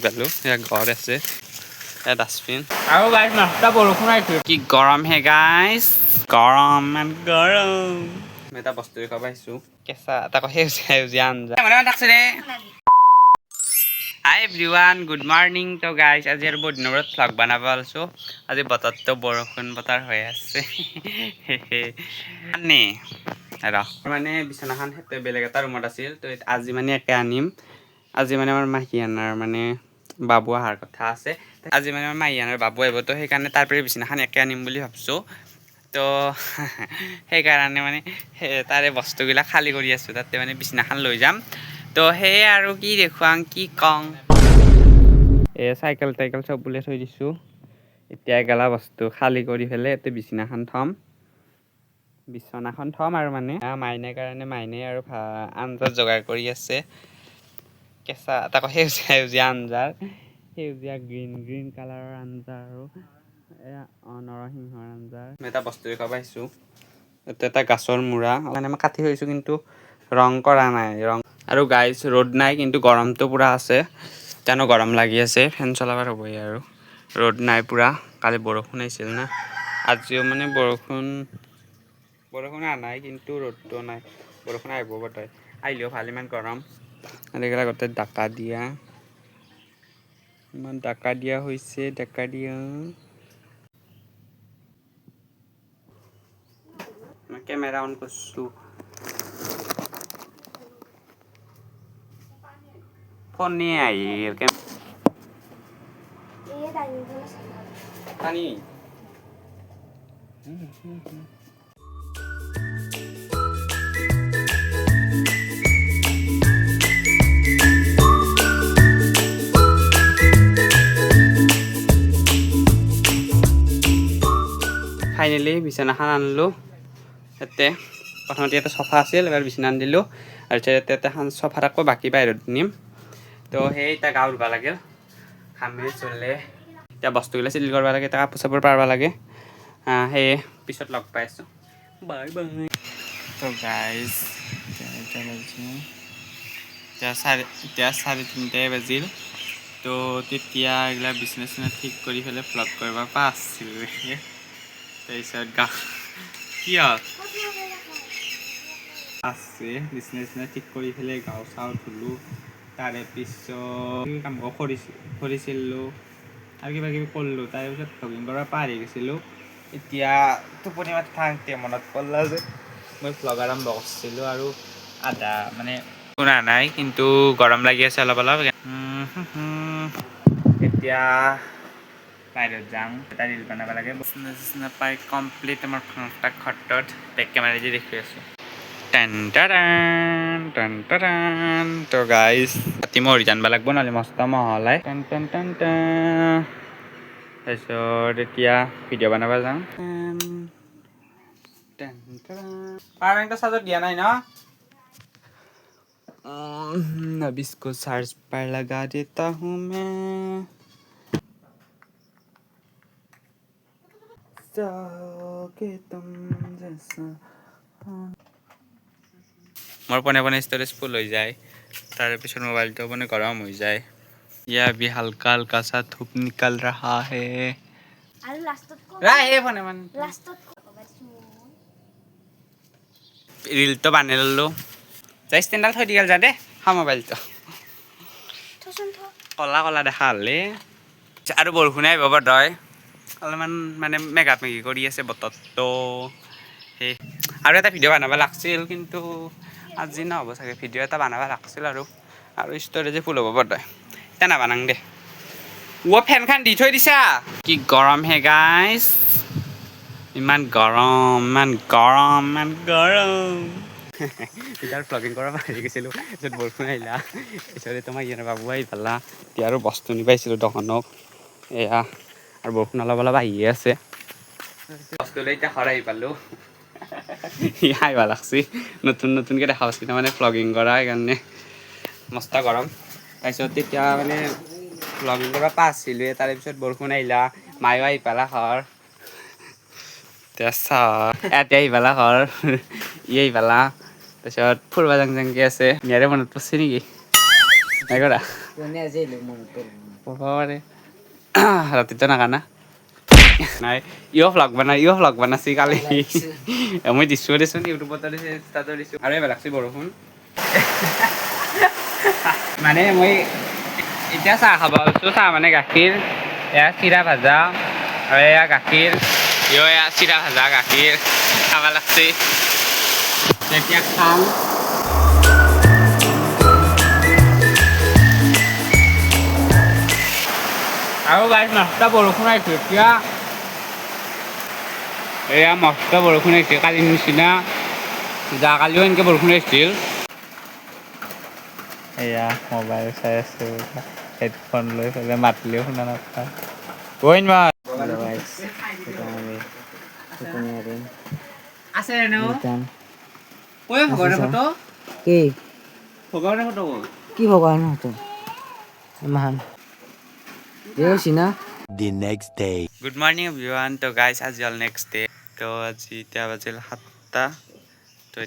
পালোঁ। এয়া ঘৰ আছে, এয়া ডাষ্টবিন। আৰু গাইজ, নাস্তা বৰষুণ আহিছে। কি গৰম হে গাইজ, গৰম, ইমান গৰম। মই এটা বস্তু খাব আহিছোঁ, কেঁচা এটা সেউজীয়া সেউজীয়া আঞ্জা মানে থাকছে দে। হাই এভৰিৱান, গুড মৰ্ণিং। তো গাইজ, আজি আৰু বহুত দিনৰ মূৰত ভ্লগ বনাব ওলাইছোঁ। আজি বতৰটো বৰষুণ বতৰ হৈ আছে। নে ৰ মানে বিচনাখন সেইটো বেলেগ এটা ৰুমত আছিল। তো আজি মানে একে আনিম। আজি মানে আমাৰ মাহী আনাৰ মানে বাবু অহাৰ কথা আছে। আজি মানে আমাৰ মাহী আনাৰ বাবু আহিব, তো সেইকাৰণে তাৰ পৰা বিচনাখন একে আনিম বুলি ভাবছোঁ। তো সেইকাৰণে মানে তাৰে বস্তুবিলাক খালী কৰি আছোঁ, তাতে মানে বিচনাখন লৈ যাম। তো সেয়ে আৰু কি দেখুৱাম, কি কওঁ। এই চাইকেল টাইকেল চব উলিয়াই থৈ দিছোঁ। এতিয়া এগেলা বস্তু খালী কৰি পেলাই ইয়াতে বিচনাখন থ'ম, বিচনাখন থ'ম। আৰু মানে মাইনাৰ কাৰণে মাইনাই আৰু আঞ্জা যোগাৰ কৰি আছে। কেঁচা এটা সেউজীয়া সেউজীয়া আঞ্জাৰ, সেউজীয়া গ্ৰীণ গ্ৰীণ কালাৰৰ আঞ্জা আৰু এয়া নৰসিংহৰ আঞ্জা। মই এটা বস্তু দেখুৱাব আহিছোঁ। ইয়াতে এটা গাছৰ মূৰা মানে মই কাটি থৈছোঁ, কিন্তু ৰং কৰা নাই ৰং। আৰু গাইজ, ৰ'দ নাই কিন্তু গৰমটো পূৰা আছে। জানো গৰম লাগি আছে, ফেন চলাব হ'বই। আৰু ৰ'দ নাই পূৰা। কালি বৰষুণ আহিছিল না, আজিও মানে বৰষুণ বৰষুণ অহা নাই কিন্তু ৰ'দটো নাই। বৰষুণ আহিব বোধহয়, আহিলেও ভাল, ইমান গৰম। আৰু এইগিলা গোটেই ডাকা দিয়া, ইমান ডাকা দিয়া হৈছে, ডাকা দিয়া। মই কেমেৰা অন কৰিছোঁ, ফোনে আহিল। পানী। ফাইনেলি বিচনাখন আনিলোঁ। ইয়াতে প্ৰথমতে ইয়াতে চফা আছিল, এবাৰ বিচনা আনি দিলোঁ। আৰু এতিয়া ইয়াতে এখন চফা থাকিব, বাকী বাহিৰত নিম। তো সেই এতিয়া গা ধুব লাগিল, ঘামে চলে। এতিয়া বস্তুগিলা চিজিল কৰিব লাগে, এতিয়া কাপোৰ চাপোৰ পাৰিব লাগে। সেয়ে পিছত লগ পাই আছোঁ, বাই বাই। তো গাইজ, এতিয়া বাজিছে এতিয়া 3:30টাই বাজিল। তো তেতিয়া এইগিলা বিচনা চিচনা ঠিক কৰি পেলাই ভ্লগ কৰিব পাৰছিলোঁ। তাৰপিছত গা কি হ'ল আছে, বিচনা চিচনা ঠিক কৰি পেলাই গাও চাও ধুলোঁ। তাৰে পিছত কাম খৰিছিলোঁ আৰু কিবা কিবি কৰিলোঁ। তাৰপিছত ভ্লগিং কৰিব পাহৰি গৈছিলোঁ। এতিয়া টোপনি মাত থাকোঁতে মনত পৰিলা যে মই ভ্লগ আৰম্ভ কৰিছিলোঁ আৰু আধা মানে শুনা নাই, কিন্তু গৰম লাগি আছে অলপ অলপ। এতিয়া বাহিৰত যাম, এটা ৰিল বনাব লাগে। বিচনা চিচনা পাই কমপ্লিট আমাৰ ফাংটা ঘৰটোত বেক কেমেৰা দি দেখি আছোঁ। টেন টাৰান টেন টাৰান। তো গাইজ, ৰাতি মৰি জানিব লাগিব, নহ'লে মস্ত মহলাই টেন টেন টেন টেন। তাৰপিছত এতিয়া ভিডিঅ' বনাব যাম। পাৱাৰ বেংকটো চাৰ্জত দিয়া নাই ন। अब इसको चार्ज पर लगा देता हूँ मैं। के तुम जैसा মোৰ পোনে পোনে ষ্ট'ৰেজ ফুল হৈ যায়, তাৰপিছত মোবাইলটো মানে গৰম হৈ যায়। यह अभी हल्का हल्का सा धूप निकल रहा है। আৰু লাষ্টত ৰা ফোনে মানে লাষ্টত ৰিলটো বানাই ল'লো। যাই ষ্টেণ্ডডাল থৈ দি গ'ল, যা দে খা মোবাইলটো। থচোন থ। কলা কলা দেখা হ'লে আৰু বৰষুণে আহিব বোধহয়। অলপমান মানে মেঘা মেঘি কৰি আছে বতৰটো। সেই আৰু এটা ভিডিঅ' বনাব লাগছিল, কিন্তু আজি নহ'ব চাগে। ভিডিঅ' এটা বনাব লাগছিল আৰু আৰু ষ্ট'ৰেজে ফুল হ'ব বোধহয়। এতিয়া নাবানাং দে। অ', ফেনখন দি থৈ দিছা। কি গৰম হে গাইজ, ইমান গৰম, ইমান গৰম, ইমান গৰম। এতিয়া ভ্লগিং কৰিব পাহৰি গৈছিলোঁ। তাৰপিছত বৰষুণ আহিলা, তাৰপিছত তোমাৰ ইয়াৰ বাবু আহি পালা। এতিয়া আৰু বস্তু নিব আহিছিলোঁ দোকানক। এয়া আৰু বৰষুণ অলপ অলপ আহিয়ে আছে। বস্তু লৈ এতিয়া ঘৰ আহি পালোঁ। আহিব লাগছি, নতুন নতুনকৈ দেখা পাইছি মানে ভ্লগিং কৰা, সেইকাৰণে মস্ত গৰম। তাৰপিছত তেতিয়া মানে ভ্লগিং কৰিব পাৰছিলোঁৱে, তাৰে পিছত বৰষুণ আহিলা, মায়ো আহি পালা ঘৰ। এতিয়া চাহ ইয়াতে আহি পালা ঘৰ, ই আহি পালা। তাৰপিছত ফুৰবা যাং যাংকে আছে। মিয়াৰে মনত পৰিছে নেকি? নাই কৰা। কোনে আজি মনত পৰিব? পঢ়ব পাৰে। ৰাতিটো নাকানা নাই। ইও ভ্লগ বনাই, ইও ভ্লগ বনাইছি কালি। মই দিছোঁ দেচোন, ইউটিউবতো দিছোঁ, ইনষ্টাতো দিছোঁ। আৰু এইবাৰ লাগছি বৰষুণ। মানে মই এতিয়া চাহ খাব আছোঁ। চাহ মানে গাখীৰ, এয়া চিৰা ভাজা আৰু এয়া গাখীৰ, ইও এয়া চিৰা ভাজা গাখীৰ খাব লাগছি। এতিয়া খাম। আৰু গাইজ, মস্ত বৰষুণ আহিছে এতিয়া। এয়া মস্ত বৰষুণ আহিছে কালিৰ নিচিনা। যোৱাকালিও এনেকৈ বৰষুণ আহিছিল। এয়া মোবাইল চাই আছে, হেডফোন লৈ পেলাই, মাতিলেও শুনা নাপায়। ঐ মা। আছে ন? ঐ, ভগৱানৰ ফটো। কি? ভগৱানৰ ফটো। কি ভগৱান হতো মহান দেউছি না। The next day. Good morning everyone. তো গাইজ, আজি হ'ল নেক্সট ডে। তো আজি এতিয়া বাজিল 7টা। তো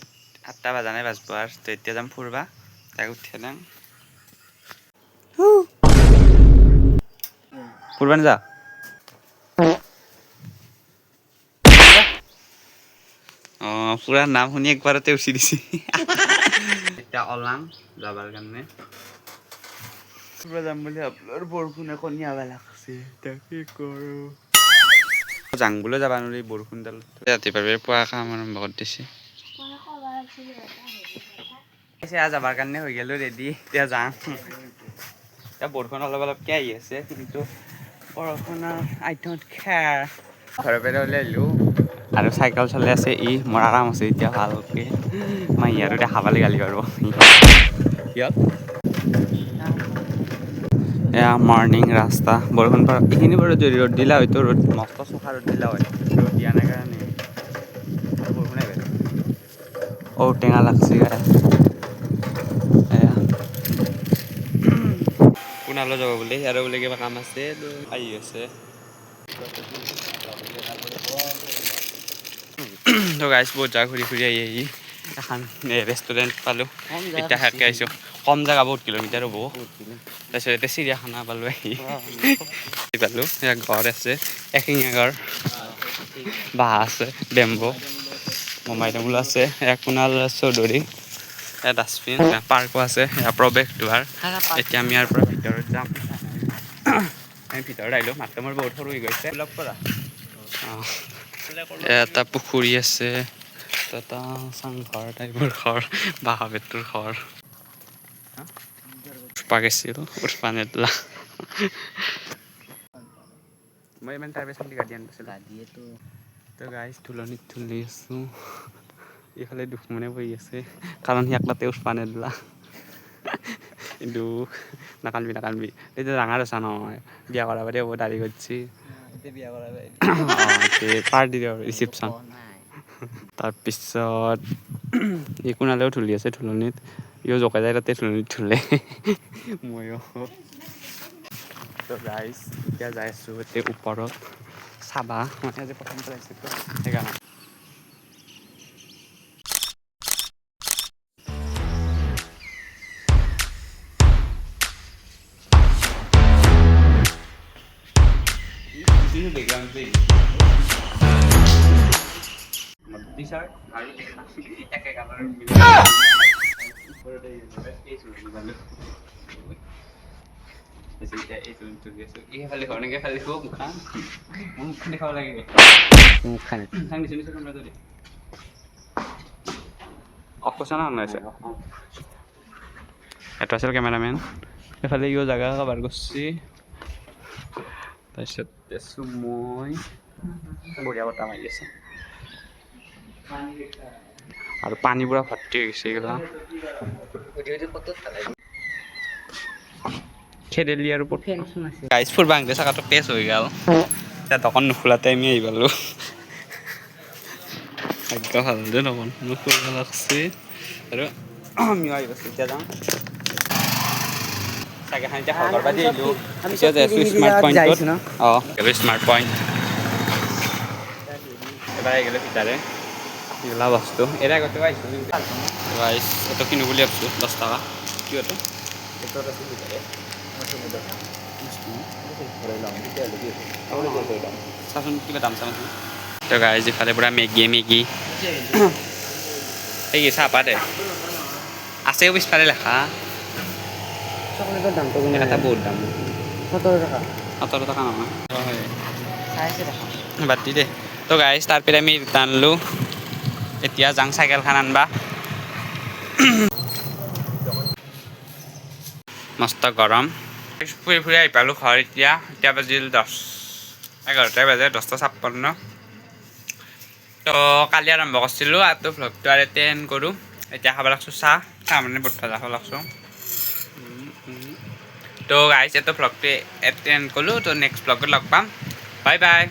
7টা বাজা নাই, বাজব আৰু। তো এতিয়া যাম ফুৰবা। তাক উঠি যাম ফুৰবা। নাযা? অঁ, পুৰা নাম শুনি একবাৰতে উঠি দিছি। এতিয়া ওলাম যাবাৰ কাৰণে। ফুৰবা যাম বুলি ভাবলো আৰু বৰষুণে কণী লাগছে। এতিয়া কি কৰোঁ? যাং বোলে, যাবা নোৱাৰি বৰষুণডাল। ৰাতিপুৱা পুৱা কাম আৰম্ভ কৰি দিছে। যাবাৰ কাৰণে হৈ গ'লো ৰেডি। এতিয়া যাম। এতিয়া বৰষুণ অলপ অলপকৈ আহি আছে, কিন্তু বৰষুণৰ আই don't care. ঘৰৰ পৰা ওলাই আহিলোঁ আৰু চাইকেল চলাই আছে ই। মোৰ আৰাম আছে এতিয়া ভালকৈ। মাহী আৰু দেখা পালে গালি পাৰিব সিহঁত। এয়া মৰ্ণিং ৰাস্তা। বৰষুণ পৰা এইখিনি বাৰু যদি ৰ'দ দিলা হয়তো, ৰ'দ মস্ত চোখা ৰ'দ দিলা হয়। ৰ'দ দিয়া নাই কাৰণে আৰু বৰষুণ আহিব। ঔ টেঙা লাগছে গায়ে। এয়া কোনালৈ যাব বোলে আৰু বোলে কিবা কাম আছে, তো আহি আছে। তো গাইছ, বহুত জেগা ঘূৰি ঘূৰি আহি আহি এখন ৰেষ্টুৰেণ্ট পালোঁ। এতিয়া সেয়াকে আহিছোঁ। কম জেগা, বহুত কিলোমিটাৰ হ'ব। তাৰপিছত এতিয়া চিৰিয়াখানা পালোঁ আহি পালোঁ। এয়া গড় আছে, এশিঙীয়া গড়। বাঁহ আছে, বেম্বো, মোমাই তামোল আছে। এয়া কুণাল চৌধুৰী। এয়া ডাষ্টবিন, পাৰ্কো আছে। এয়া প্ৰৱেশ দুৱাৰ। এতিয়া আমি ইয়াৰ পৰা ভিতৰত যাম। আমি ভিতৰত আহিলোঁ। মাতটো মোৰ বহুত সৰু হৈ গৈছে। অঁ, এটা পুখুৰী আছে, এটা চাংঘৰ টাইপৰ ঘৰ, বাঁহ বেতৰ ঘৰ। উঠবা গেছিল, উঠবা নেদলা। মই ইমান তাৰ পিছত গাড়ী আনিছিলো। তো গাইজ, ধুলনিত ধুলি আছোঁ। এইফালে দুখমনে বহি আছে, কাৰণ সিয়াক তাতে উঠবা নেদলা। দুখ। নাকানবি, নাকানবি। এতিয়া ডাঙৰ আছা নহয়, বিয়া কৰা পাৰি হ'ব, দাড়ি কৰিছি। Party reception. তাৰপিছত ই কোনালেও ধুলি আছে ধুলনিত। ইও জোকে যায় তাতে ধুলনিত ধুলে, ময়ো। তো গাইজ, এতিয়া যাই আছোঁ এতিয়া ওপৰত চাবা। মানে আজি প্ৰথম পাইছোঁ সেইকাৰণে। টি-চাৰ্ট আৰু একে কালাৰৰ মিলি ওপৰতে এই চুলি পালোঁ। তাৰপিছত এতিয়া এই চুলিটো তুলি আছোঁ। এইফালে দেখো, এনেকৈ ফালে দেখো। মুখখন, মোৰ মুখখন দেখাব লাগে। মুখখানে মুখখন দিছোঁ, নিছোঁ কেমেৰাটো দি অফ কৰিছা না? অন আছে। এইটো আছিল কেমেৰামেন। এইফালে ইও জাগা কভাৰ কৰিছে। তাৰপিছত আছোঁ মই। বঢ়িয়া বতাহ মাৰি আছে আৰু পানী পুৰা ভৰ্তি হৈ গৈছে। এইগিলা খেদেলি আৰু গাইজ, ফুৰবা আহোঁতে চাকাটো পেচ হৈ গ'ল। এতিয়া দোকান নোখোলাতে আমি আহি পালোঁ। ভাগ্য ভাল দে, দোকান নোখোলা লাগছে আৰু আমিও আহি পাইছোঁ। এতিয়া যাওঁ। চাইকেলখন এতিয়া ঘৰৰ পৰা দি আহিলোঁ। এতিয়া যাই আছোঁ স্মাৰ্ট পইণ্টত। অঁ, গ'লোঁ স্মাৰ্ট পইণ্ট। এবাৰ আহি গ'লোঁ ভিতৰে। এইগিলা বস্তু এৰা আগতে পাইছোঁ। গাইজ, এইটো কিনো বুলি ভাবছোঁ, 10 টকা। কি এইটো? চাচোন কিবা দাম চাম আছে। তো গাইজ, ইফালে পুৰা মেগী মেগী। এই কি চাহপাত আছে পিছফালে লেখা। চকলেটৰ দামটো এটা বহুত দাম। 17 টকা। 17 টকা নহয়। চাইছে দেখা। বাদ দি দে। তো গাইজ, তাৰপিছত আমি আনলো। এতিয়া যাং চাইকেলখন আনবা। মস্ত গৰম। ফুৰি ফুৰি আহি পালোঁ ঘৰ এতিয়া। এতিয়া বাজিল 10, 11টাই বাজে, 10টা 56। তো কালি আৰম্ভ কৰিছিলোঁ আৰু তো ভ্লগটো আৰু এতিয়া এণ্ড কৰোঁ। এতিয়া খাব লাগছোঁ চাহ। চাহ মানে বুট ভাজা খাব লাগছোঁ। তো গাইজ, এইটো ভ্লগটো এণ্ড কৰোঁ। তো নেক্সট ভ্লগত লগ পাম। Bye bye.